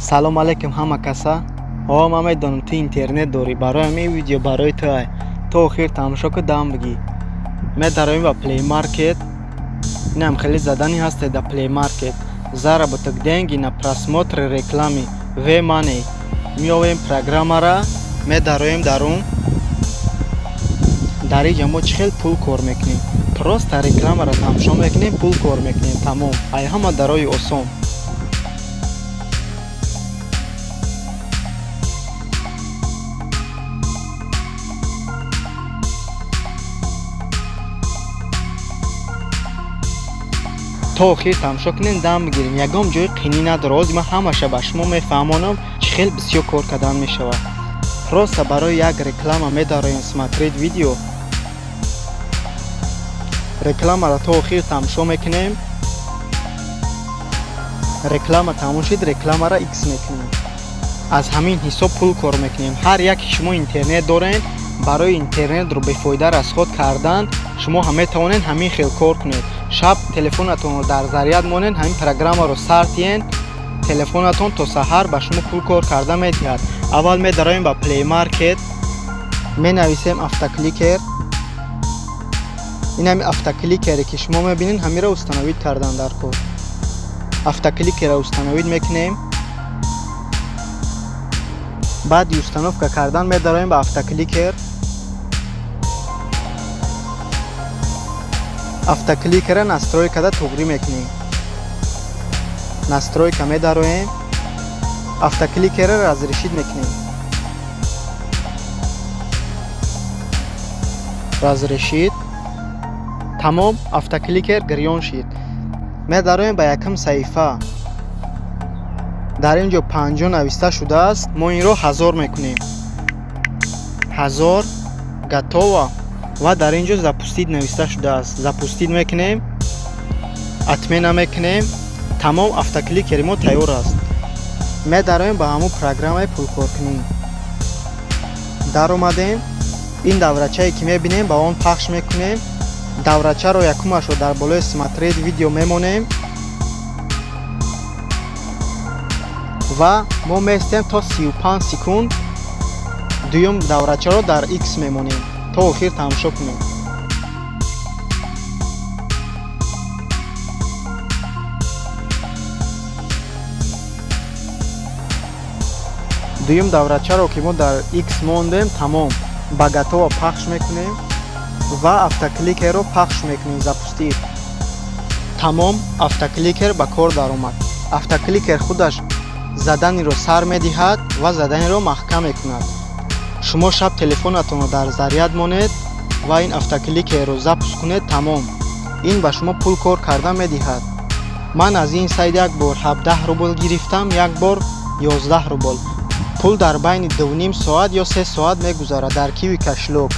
Салом алейкум, ҳама каса. Ҳо, ман медонам, ту интернет дорӣ, барои ҳамин видео барои ту ай. То охир тамошо ку, дам бигӣ. Медароем ба Play Market. Инам хеле задани ҳасте дар Play Market: «Заработок деньги на просмотре рекламы WebMoney». Меовем программара, медароем дарун. Дар инҷа мо чӣ хел пул кор мекунем? Просто рекламаро тамошо мекунем, пул кор мекунем, тамом. Ай ҳама дарои осон. То охир тамошо кунем, дам бигирем. Ягон ҷои қинӣ надора. Ҳозир ман ҳамаша ба шумо мефаҳмонам, чӣ хел бисёр кор кардан мешавад. Просто барои як реклама медароем, «Смотреть видео», рекламаро то охир тамошо мекунем. Реклама тамом шид, рекламаро икс мекунем. Аз ҳамин ҳисоб пул кор мекунем. Ҳар яке шумо интернет доред, барои интернетро бефоида расход кардан шумо ҳам метавонед ҳамин хел кор кунед. Шаб телефонатонро дар заряд монед, ҳамин программаро сар тиҳед, телефонатон то саҳар ба шумо пул кор карда медиҳад. Аввал медароем ба Play Market, менависем «Автокликер». Ин ҳами автокликере, ки шумо мебинед, ҳамиро установить кардан дар кор. Автокликерро установить мекунем. Баъди установка кардан медароем ба автокликер. Автокликера настройкада туғрӣ мекунем. Настройка медароем, автокликера разрешить мекунем, разрешить. Тамом, автокликер гирён шид. Медароем ба якум саҳифа. Дар ин ҷо 50 нависта шудааст, мо инро 1000 мекунем. 1000, готово. Ва дар ин ҷо «Запустить» нависта шудааст, запустить мекунем, отмена мекунем. Тамом, автокликери мо тайёр аст. Медароем ба ҳамун программаи пулкоркунӣ. Даромадем. Ин даврачае, ки мебинем, ба он пахш мекунем. Даврачаро якумашро дар болои «Смотреть видео» мемонем ва мо местем то 35 секунд. Дуюм даврачаро дар икс мемонем, то охир тамошо кунем. Дуюм даврачаро, ки мо дар икс мондем, тамом, ба «Готово» пахш мекунем ва автокликерро пахш мекунем, запустить. Тамом, автокликер ба кор даромад. Автокликер худаш заданиро сар медиҳад ва заданиро маҳкам мекунад. Шумо шаб телефонатонро дар заряд монед ва ин автокликерро запуск кунед, тамом, ин ба шумо пул кор карда медиҳад. Ман аз ин сайт як бор 17 рубл гирифтам, як бор 11 рубл. Пул дар байни 2,5 соат ё 3 соат мегузарад дар Киви кошелёк.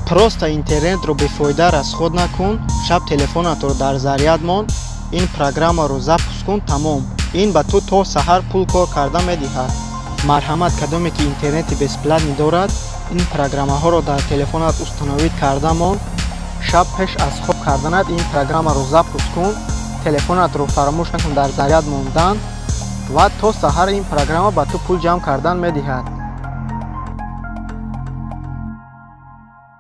Просто интернетро бефоида расход накун, шаб телефонатро дар заряд мон, ин программаро запуск кун, тамом, ин ба ту то саҳар пул кор карда медиҳад. Марҳамат, кадоме ки интернети бесплатный дорад, ин программаҳоро дар телефонат установить карда мон. Шаб пеш аз хоб карданат ин программаро запуск кун, телефонатро фаромӯш накун дар заряд мондан ва то саҳар ин программа ба ту пул ҷамъ кардан медиҳад.